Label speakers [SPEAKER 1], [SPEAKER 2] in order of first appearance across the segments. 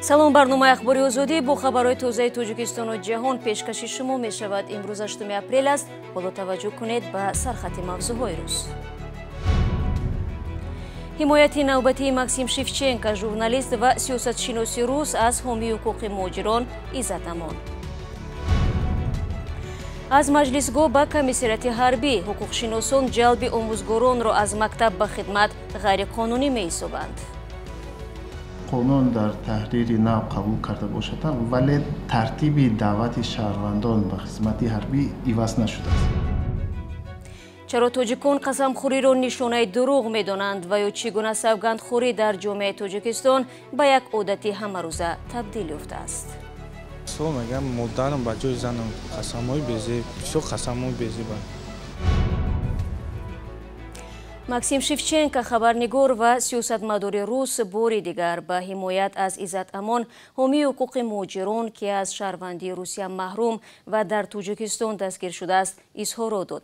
[SPEAKER 1] Салом, барномаи Ахбори Озодӣ бо хабарҳои тозаи Тоҷикистону ҷаҳон пешкаши шумо мешавад. Имрӯз 8 апрел аст. Ҳоло таваҷҷӯҳ кунед ба сархати мавзӯъҳои рӯз. Ҳимояти навбатии Максим Шевченко, журналист ва сиёсатшиноси рус, аз ҳомии ҳуқуқи муҳоҷирон Иззат Амон. Аз маҷлисгоҳ ба комиссариати ҳарбӣ, ҳуқуқшиносон ҷалби омӯзгоронро аз мактаб ба хидмат ғайриқонунӣ меҳисобанд.
[SPEAKER 2] Қонун дар таҳрири нав қабул карда бошад, вале тартиби даъвати шаҳрвандон ба хизмати ҳарбӣ иваз нашудааст.
[SPEAKER 1] Чаро тоҷикон қасамхӯриро нишонаи дурӯғ медонанд ва ё чӣ гуна савгандхӯрӣ дар ҷомеаи Тоҷикистон ба як одати ҳамарӯза табдил ёфтааст?
[SPEAKER 3] Мегам, модарам ба ҷои занам қасамҳои безеб, бисёр қасамҳои безебанд.
[SPEAKER 1] Максим Шевченко, хабарнигор ва сиёсатмадори рус, бори дигар ба ҳимоят аз Иззат Амон, ҳомии ҳуқуқи муҳоҷирон, ки аз шаҳрвандии Русия маҳрум ва дар Тоҷикистон дастгир шудааст, изҳорот дод.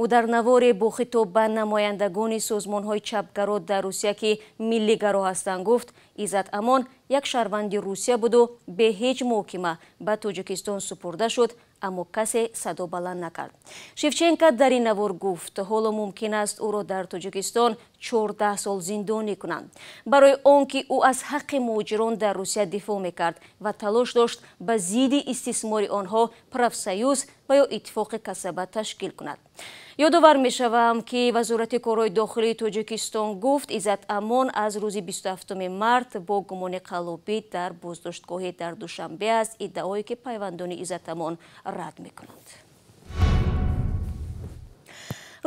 [SPEAKER 1] Ӯ дар наворе бо хитоб ба намояндагони созмонҳои чапгаро дар Русия, ки миллигаро ҳастанд, гуфт: Иззат Амон як шаҳрванди Русия буду бе ҳеҷ муҳокима ба Тоҷикистон супурда шуд, аммо касе садо баланд накард. Шевченко дар ин навор гуфт, ҳоло мумкин аст ӯро дар Тоҷикистон 14 сол зиндонӣ кунанд, барои он ки ӯ аз ҳаққи муҳоҷирон дар Русия дифоъ мекард ва талош дошт ба зидди истисмори онҳо профсоюз ва ё иттифоқи касаба ташкил кунад. Ёдовар мешавам, ки Вазорати корҳои дохилии Тоҷикистон гуфт, Иззат Амон аз рӯзи 27 март бо гумони қаллобӣ дар боздоштгоҳе дар Душанбе аст, иддаое ки пайвандони Иззат Амон рад мекунанд.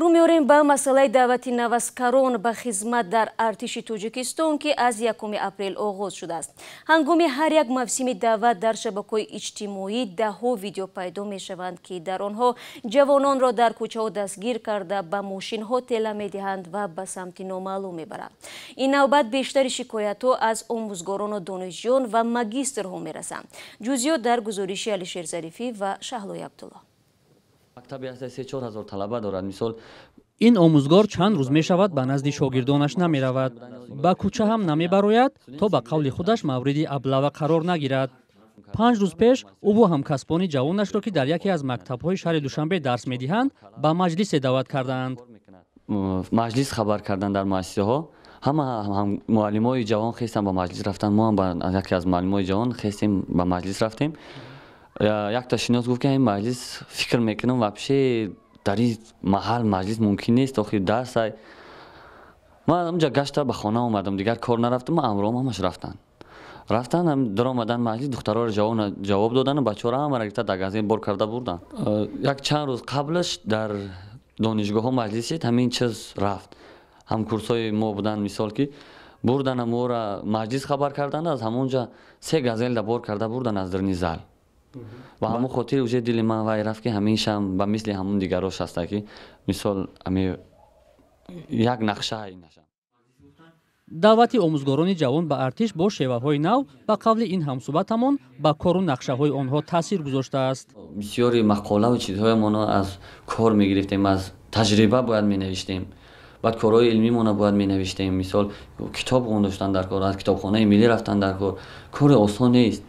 [SPEAKER 1] Рӯ меорем ба масъалаи даъвати наваскарон ба хизмат дар артиши Тоҷикистон, ки аз 1 апрел оғоз шудааст. Ҳангоми ҳар як мавсими даъват дар шабакаҳои иҷтимоӣ даҳҳо видео пайдо мешаванд, ки дар онҳо ҷавононро дар кӯчаҳо дастгир карда, ба мошинҳо тела медиҳанд ва ба самти номаълум мебаранд. Ин навбат бештари шикоятҳо аз омӯзгорону донишҷӯён ва магистрҳо мерасанд. Ҷузъиёт дар гузориши Алишер Зарифӣ ва Шаҳлои Абдулло.
[SPEAKER 4] Ин омӯзгор чанд рӯз мешавад ба назди шогирдонаш намеравад, ба кӯча ҳам намебарояд, то ба қавли худаш мавриди аблава қарор нагирад. 5 рӯз пеш ӯ бо ҳамкасбони ҷавонашро, ки дар яке аз мактабҳои шаҳри Душанбе дарс медиҳанд, ба маҷлисе даъват кардаанд.
[SPEAKER 5] Маҷлис хабар карданд дар муассисаҳо. Ҳама муаллимои ҷавон хестанд, ба маҷлис рафтанд. Мо ҳам ба яке аз муаллимои ҷавон хестем, ба маҷлис рафтем. Якта шинос гуфт, ки ин маҷлис фикр мекунам, вообще дар ин маҳал маҷлис мумкин нест, охир дарс ай. Ман онҷа гашта ба хона омадам, дигар кор нарафтам, ҳамроҳам ҳамаш рафтанд. Рафтанд, даромадан маҷлис, духтарҳоро ҷавоб додану бачаҳоро ҳамаро гирифта дар газет бор карда бурданд. Як чанд рӯз қаблаш дар донишгоҳҳо маҷлис шид, ҳамин чиз рафт. Ҳамкурсҳои мо буданд, мисол, ки бурдан моро маҷлис хабар карданд, аз ҳамонҷа се газелда бор карда бурдан аз даруни зал. Ба ҳамон хотир уже дили ман вай рафт, ки ҳамешам ба мисли ҳамон дигарош ҳаста, ки мисол ами як нақша инаша.
[SPEAKER 4] Даъвати омӯзгорони ҷавон ба артиш бо шеваҳои нав, ба қавли ин ҳамсӯҳбатамон, ба кору нақшаҳои онҳо таъсир гузоштааст.
[SPEAKER 5] Бисёри мақолаву чизҳоямонро аз кор мегирифтем, аз таҷриба бояд менавиштем, баъд корҳои илмимонро бояд менавиштем. Мисол, китоб доштан дар кор, аз китобхонаи миллӣ рафтан дар кор, кори осон нест.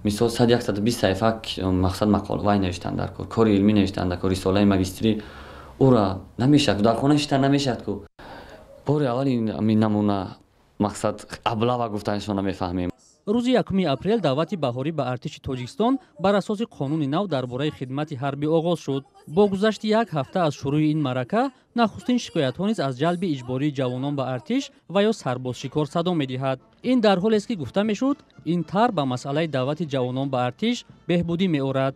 [SPEAKER 5] Мисол, 120 саҳифа мақсад мақола вай навиштан дар кор, кори илмӣ навиштан дар кор, рисолаи магистрӣ ура намешавад, дар хона шиштан намешавад ку. Бори аввал ин намуна мақсад аблава гуфтанашон намефаҳмем.
[SPEAKER 4] Рӯзи 1 апрел даъвати баҳорӣ ба артиши Тоҷикистон бар асоси қонуни нав дар бораи хидмати ҳарбӣ оғоз шуд. Бо гузашти як ҳафта аз шурӯи ин маърака, нахустин шикоятҳо низ аз ҷалби иҷбории ҷавонон ба артиш ва ё сарбозшикор садо медиҳад. Ин дар ҳолест, ки гуфта мешуд, ин тарҳ ба масъалаи даъвати ҷавонон ба артиш беҳбудӣ меорад.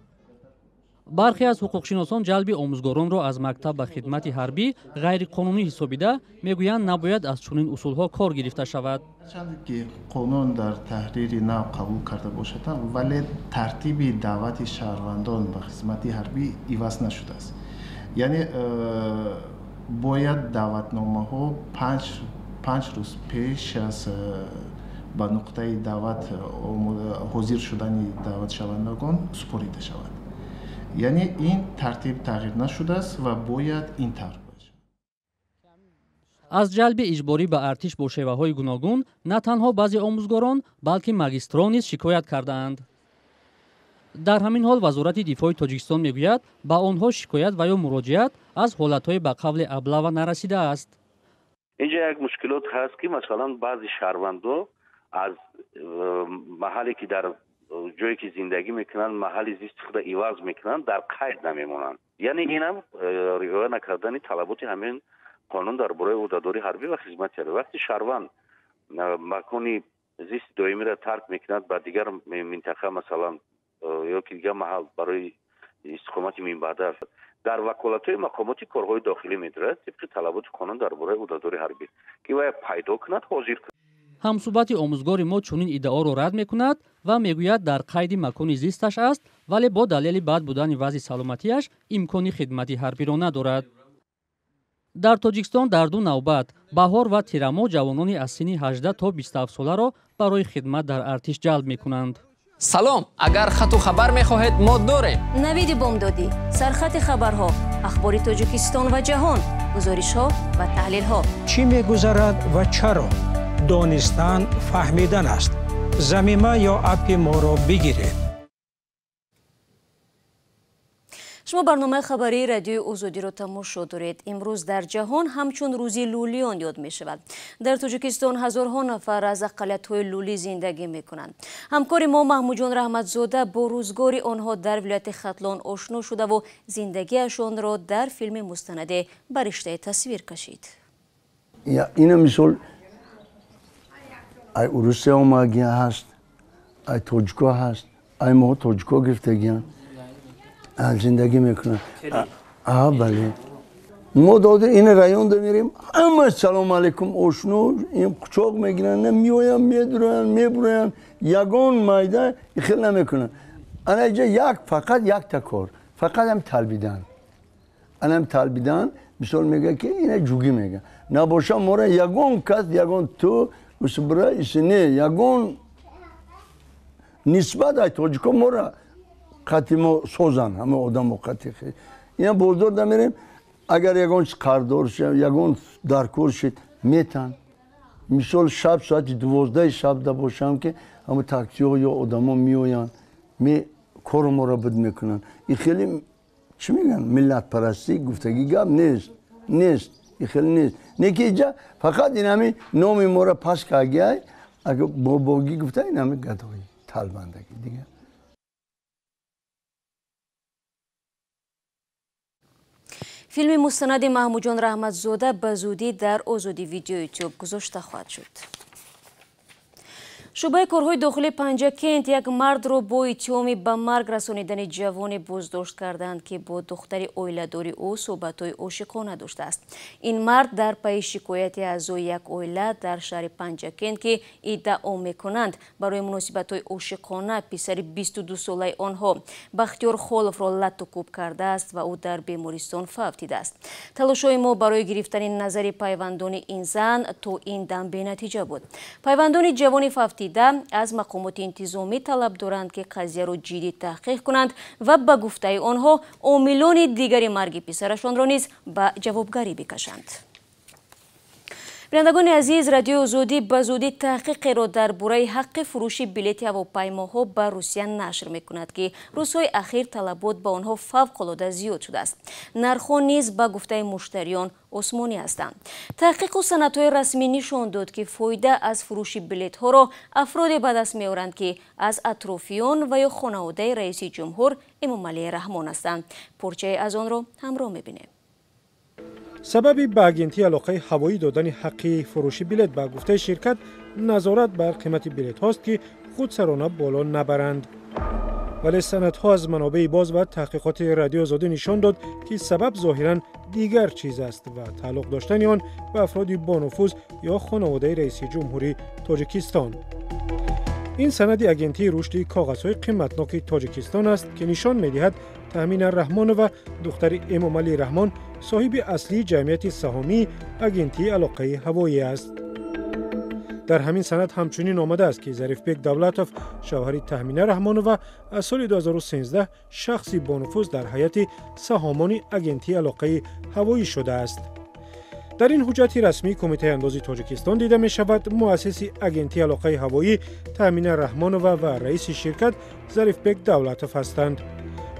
[SPEAKER 4] Бархе аз ҳуқуқшиносон ҷалби омӯзгоронро аз мактаб ба хидмати ҳарбӣ ғайриқонунӣ ҳисобида, мегӯянд, набояд аз чунин усулҳо кор гирифта шавад.
[SPEAKER 2] Ҳарчанд ки қонун дар таҳрири нав қабул карда бошад, вале тартиби даъвати шаҳрвандон ба хизмати ҳарбӣ иваз нашудааст. Яъне бояд даъватномаҳо 5 рӯз пеш аз ба нуқтаи даъват ҳозир шудани даъватшавандагон супорида шавад. Яъне ин тартиб тағйир нашудааст ва бояд ин тавр бошад.
[SPEAKER 4] Аз ҷалби иҷборӣ ба артиш бо шеваҳои гуногун на танҳо баъзе омӯзгорон, балки магистрон низ шикоят кардаанд. Дар ҳамин ҳол Вазорати дифои Тоҷикистон мегӯяд, ба онҳо шикоят ва ё муроҷиат аз ҳолатҳои ба қавли аблава нарасидааст.
[SPEAKER 6] Инҷа як мушкилот ҳаст, ки масалан баъзе шаҳрвандо аз маҳалле ки дар ҷое ки зиндагӣ мекунанд, маҳалли зисти худро иваз мекунанд, дар қайд намемонанд. Яъне инам риоя накардани талаботи ҳамин қонун дар бораи ӯҳдадории ҳарбӣ ва хизмати ҳарбӣ. Вақте шаҳрванд макони зисти доимиро тарк мекунад ба дигар минтақа, масалан, ё ки дигар маҳал барои истиқомати минбаъда, дар ваколатҳои мақомоти корҳои дохилӣ медорад тибқи талаботи қонун дар бораи ӯҳдадории ҳарбӣ, ки вая пайдо кунад, ҳозир кунад.
[SPEAKER 4] Ҳамсӯҳбати омӯзгори мо чунин иддаоро рад мекунад ва мегӯяд, дар қайди макони зисташ аст, вале бо далели бад будани вазъи саломатиаш имкони хидмати ҳарбиро надорад. Дар Тоҷикистон дар ду навбат, баҳор ва тирамоҳ, ҷавонони аз синни 18 то 27 соларо барои хидмат дар артиш ҷалб мекунанд.
[SPEAKER 7] Салом, агар хату хабар мехоҳед, мо дорем.
[SPEAKER 1] Навиди бомдодӣ, сархати хабарҳо, ахбори Тоҷикистон ва ҷаҳон, гузоришҳо ва таҳлилҳо.
[SPEAKER 8] Чӣ мегузарад ва чаро? Донистан фаҳмидан аст. Замима ё аппи моро бигиред.
[SPEAKER 1] Шумо барномаи хабарии радиои Озодиро тамошо доред. Имрӯз дар ҷаҳон ҳамчун рӯзи лӯлиён ёд мешавад. Дар Тоҷикистон ҳазорҳо нафар аз ақаллиятҳои лӯлӣ зиндагӣ мекунанд. Ҳамкори мо Маҳмудҷон Раҳматзода бо рӯзгори онҳо дар вилояти Хатлон ошно шудаву зиндагиашонро дар филми мустанаде ба риштаи тасвир кашид.
[SPEAKER 9] Ина мисол ай урусия омагия ҳаст, ай тоҷико ҳаст, ай моҳо тоҷико гирифтагиян, зиндагӣ мекунанд. А бале, мо дода ин районда мерем, ҳама салом алейкум, ошно, ин қучоқ мегиранд, меоянд, медуроянд, мебуроянд, ягон майда хел намекунанд. Ана иҷа як фақат якта кор, фақат ҳам талбидан, анам талбидан. Мисол мега ки ина ҷугӣ мега, набоша мора ягон кас, ягон ту усбра исне, ягон нисбат ай тоҷико мора қати мо созанд, ҳама одамо қати. Ина бозор дамерем, агар ягон чиз қардор шид, ягон даркор шид, метан. Мисол шаб соати 12 шаб да бошам, ки ҳама таксиҳо ё одамо меоянд, кору моро буд мекунанд. И хеле чӣ мегӯянд, миллатпарастӣ гуфтагӣ гап нест, нест, и хеле нест. Не ки иҷа фақат ин ҳами номи моро пас кагиай, агар бобогӣ гуфта, ин ҳами гадоӣ, талбандагӣ дигар.
[SPEAKER 1] Филми мустанади Маҳмудҷон Раҳматзода ба зудӣ дар Озодӣ видео ютюб гузошта хоҳад шуд. Шӯъбаи корҳои дохилии Панҷакент як мардро бо иттиҳоми ба марг расонидани ҷавоне боздошт карданд, ки бо духтари оиладори ӯ суҳбатҳои ошиқона доштааст. Ин мард дар пайи шикояти аъзои як оила дар шаҳри Панҷакент, ки иддао мекунанд барои муносибатҳои ошиқона писари 22-солаи онҳо Бахтиёр Холовро латту кӯб кардааст ва ӯ дар бемористон фавтидааст. Талошҳои мо барои гирифтани назари пайвандони ин зан то ин дам бенатиҷа буд. Пайвандони ҷавони фавтида аз мақомоти интизомӣ талаб доранд, ки қазияро ҷиддӣ таҳқиқ кунанд ва ба гуфтаи онҳо омилони дигари марги писарашонро низ ба ҷавобгарӣ бикашанд. Бинандагони азиз, радиои Озодӣ ба зудӣ таҳқиқеро дар бораи ҳаққи фурӯши билети ҳавопаймоҳо ба Русия нашр мекунад, ки рӯзҳои ахир талабот ба онҳо фавқулода зиёд шудааст. Нархҳо низ ба гуфтаи муштариён осмонӣ ҳастанд. Таҳқиқу санадҳои расмӣ нишон дод, ки фоида аз фурӯши билетҳоро афроде ба даст меоранд, ки аз атрофиён ва ё хонаводаи раиси ҷумҳур Эмомалӣ Раҳмон ҳастанд. Порчае аз онро ҳамроҳ мебинем.
[SPEAKER 10] Сабаби ба агентии алоқаи ҳавоӣ додани ҳаққи фурӯши билет, ба гуфтаи ширкат, назорат бар қимати билетҳост, ки худсарона боло набаранд. Вале санадҳо аз манобеи боз ва таҳқиқоти радиои Озодӣ нишон дод, ки сабаб зоҳиран дигар чиз аст ва тааллуқ доштани он ба афроди бонуфуз ё хонаводаи раиси ҷумҳурии Тоҷикистон. Ин санади агентии рушди коғазҳои қиматноки Тоҷикистон аст, ки нишон медиҳад Таҳмина Раҳмонова, духтари Эмомалӣ Раҳмон, соҳиби аслии ҷамъияти саҳомии агентии алоқаи ҳавоӣ аст. Дар ҳамин санад ҳамчунин омадааст, ки Зарифбек Давлатов, шавҳари Таҳмина Раҳмонова, аз соли 2013 шахси бонуфуз дар ҳайати саҳомони агентии алоқаи ҳавоӣ шудааст. Дар ин ҳуҷҷати расмии Кумитаи андози Тоҷикистон дида мешавад, муассиси агентии алоқаи ҳавоӣ Таъмина Раҳмонова ва раиси ширкат Зарифбек Давлатов ҳастанд.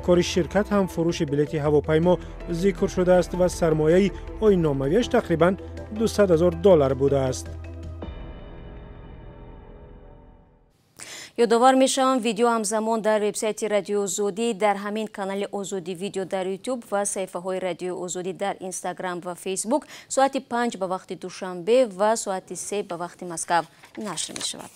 [SPEAKER 10] Кори ширкат ҳам фурӯши билети ҳавопаймо зикр шудааст ва сармояи оинномавиаш тақрибан 200 000 доллар будааст.
[SPEAKER 1] Ёдовар мешавам, видео ҳамзамон дар вебсайти Радиои Озодӣ, дар ҳамин канали Озодӣ видео дар Ютуб ва саҳифаҳои Радиои Озодӣ дар Инстаграм ва Фейсбук соати 5 ба вақти Душанбе ва соати 3 ба вақти Москав нашр мешавад.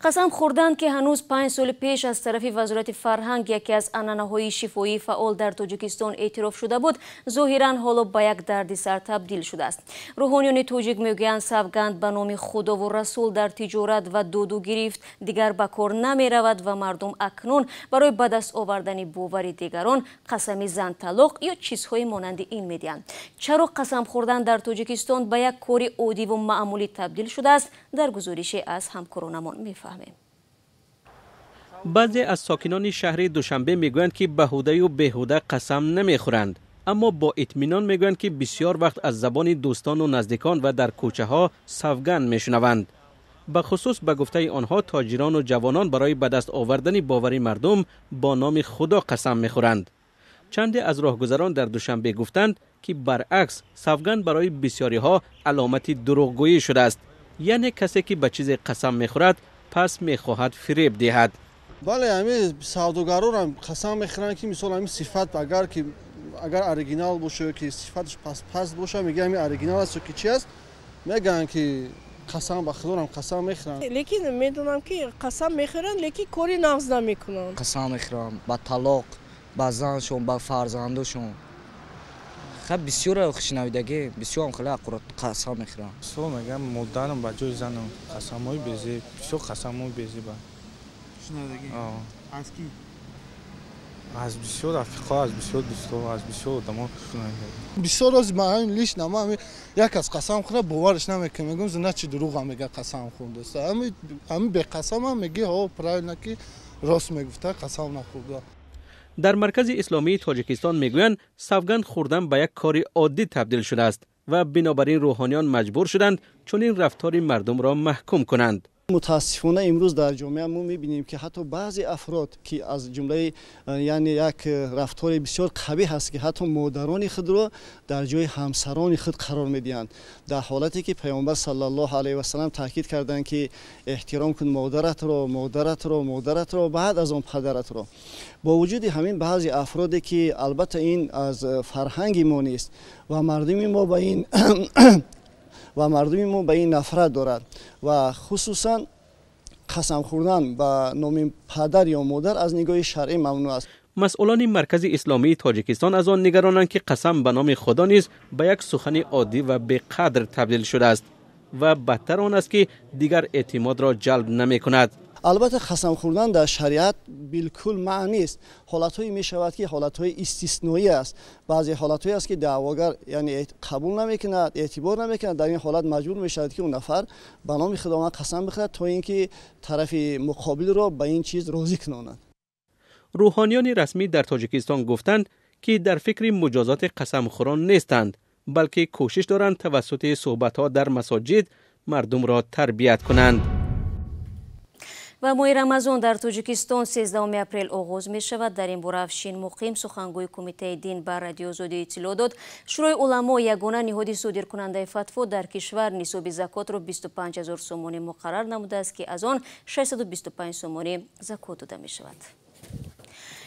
[SPEAKER 1] Қасам хӯрдан, ки ҳанӯз 5 соли пеш аз тарафи Вазорати фарҳанг яке аз анъанаҳои шифоии фаъол дар Тоҷикистон эътироф шуда буд, зоҳиран ҳоло ба як дарди сар табдил шудааст. Рӯҳониёни тоҷик мегӯянд, савганд ба номи Худову Расул дар тиҷорат ва дуду гирифт дигар ба кор намеравад ва мардум акнун барои ба даст овардани бовари дигарон қасами зан талоқ ё чизҳои монанди ин медиҳанд. Чаро қасам хӯрдан дар Тоҷикистон ба як кори оддиву маъмулӣ табдил шудааст, дар гузорише аз ҳамкоронамон мефаҳмем.
[SPEAKER 11] Баъзе аз сокинони шаҳри Душанбе мегӯянд, ки ба ҳудаю беҳуда қасам намехӯранд, аммо бо итминон мегӯянд, ки бисёр вақт аз забони дӯстону наздикон ва дар кӯчаҳо савганд мешунаванд. Ба хусус ба гуфтаи онҳо, тоҷирону ҷавонон барои ба даст овардани бовари мардум бо номи Худо қасам мехӯранд. Чанде аз роҳгузарон дар Душанбе гуфтанд, ки баръакс савганд барои бисёриҳо аломати дурӯғгӯӣ шудааст, яъне касе ки ба чизе қасам мехӯрад, пас мехоҳад фиреб диҳад.
[SPEAKER 12] Бале, ҳамин савдогарорам қасам мехӯранд, ки мисол ҳамин сифат агар оригинал боша ё ки сифаташ паст боша, мегӯянд ҳамин оригинал аст ё ки чи аст, мегӯянд ки қасам ба Худорам қасам мехӯранд.
[SPEAKER 13] Лекин медонам, ки қасам мехӯранд, лекин кори нағз намекунанд.
[SPEAKER 14] Қасам мехӯрам ба талоқ, ба заншон, ба фарзандошон. Хеле бисёр хушнавидагӣ, бисёрам хеле аккурат қасам мехӯрам.
[SPEAKER 3] Со мегӯям, модарам ба ҷои занам қасамҳои безеб, бисёр қасамҳои безеба.
[SPEAKER 15] Шунавидагӣ? Аз кӣ?
[SPEAKER 3] Аз бисёр рафиқҳо, аз бисёр дӯстҳо, аз бисёр одамо шунавидагӣ.
[SPEAKER 12] Бисёр рози ман ҳамин лично ман як аз қасам хӯра бовараш намекунам, мегӯям зина чи дурӯғам мега қасам хӯрдааст. Ҳамин беқасамам мегӣ ҳо правильно ки рост мегуфта, қасам нахӯрда.
[SPEAKER 11] Дар Маркази Исломии Тоҷикистон мегӯянд, савганд хӯрдан ба як кори оддӣ табдил шудааст ва бинобар ин рӯҳониён маҷбур шуданд чунин рафтори мардумро маҳкум кунанд.
[SPEAKER 16] Мутаассифона имрӯз дар ҷомеа мо мебинем, ки ҳатто баъзе афрод, ки аз ҷумлаи яъне як рафтори бисёр қабиҳ аст, ки ҳатто модарони худро дар ҷои ҳамсарони худ қарор медиҳанд, дар ҳолате ки Паёмбар саллаллоҳу алайҳи васаллам таъкид карданд, ки эҳтиром кун модаратро, модаратро, модаратро, баъд аз он падаратро. Бо вуҷуди ҳамин баъзе афроде, ки албатта ин аз фарҳанги мо нест ва мардуми мо ба ин нафрат дорад ва хусусан қасам хӯрдан ба номи падар ё модар аз нигоҳи шаръӣ мамнӯъ аст.
[SPEAKER 11] Масъулони Маркази Исломии Тоҷикистон аз он нигаронанд, ки қасам ба номи Худо низ ба як сухани оддӣ ва беқадр табдил шудааст ва бадтар он аст, ки дигар эътимодро ҷалб намекунад.
[SPEAKER 16] Албатта қасам хӯрдан дар шариат билкул маъ нест. Ҳолатҳое мешавад, ки ҳолатҳои истисноӣ аст. Баъзе ҳолатҳое аст, ки даъвогар яъне қабул намекунад, эътибор намекунад. Дар ин ҳолат маҷбур мешавад, ки он нафар ба номи Худованд қасам бихӯрад, то ин ки тарафи муқобилро ба ин чиз розӣ кунонад.
[SPEAKER 11] Рӯҳониёни расмӣ дар Тоҷикистон гуфтанд, ки дар фикри муҷозоти қасамхӯрон нестанд, балки кӯшиш доранд тавассути суҳбатҳо дар масоҷид мардумро тарбият кунанд.
[SPEAKER 1] Ва моҳи Рамазон дар Тоҷикистон 13 апрел оғоз мешавад. Дар ин бора Афшин Муқим, сухангӯи Кумитаи дин, ба Радиои Озодӣ иттилоъ дод. Шӯрои уламо, ягона ниҳоди содиркунандаи фатво дар кишвар, нисоби закотро 25 000 сомонӣ муқаррар намудааст, ки аз он 625 сомонӣ закот дода мешавад.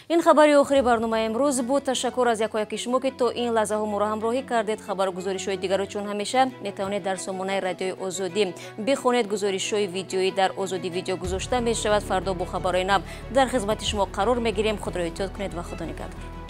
[SPEAKER 1] Ин хабари охири барномаи имрӯз буд. Ташаккур аз якояки шумо, ки то ин лаҳзаҳо моро ҳамроҳӣ кардед. Хабару гузоришҳои дигарро чун ҳамеша метавонед дар сомонаи Радиои Озодӣ бихонед. Гузоришҳои видеоӣ дар Озодӣ видео гузошта мешавад. Фардо бо хабарҳои нав дар хизмати шумо қарор мегирем. Худро эҳтиёт кунед ва Худо нигаҳдор.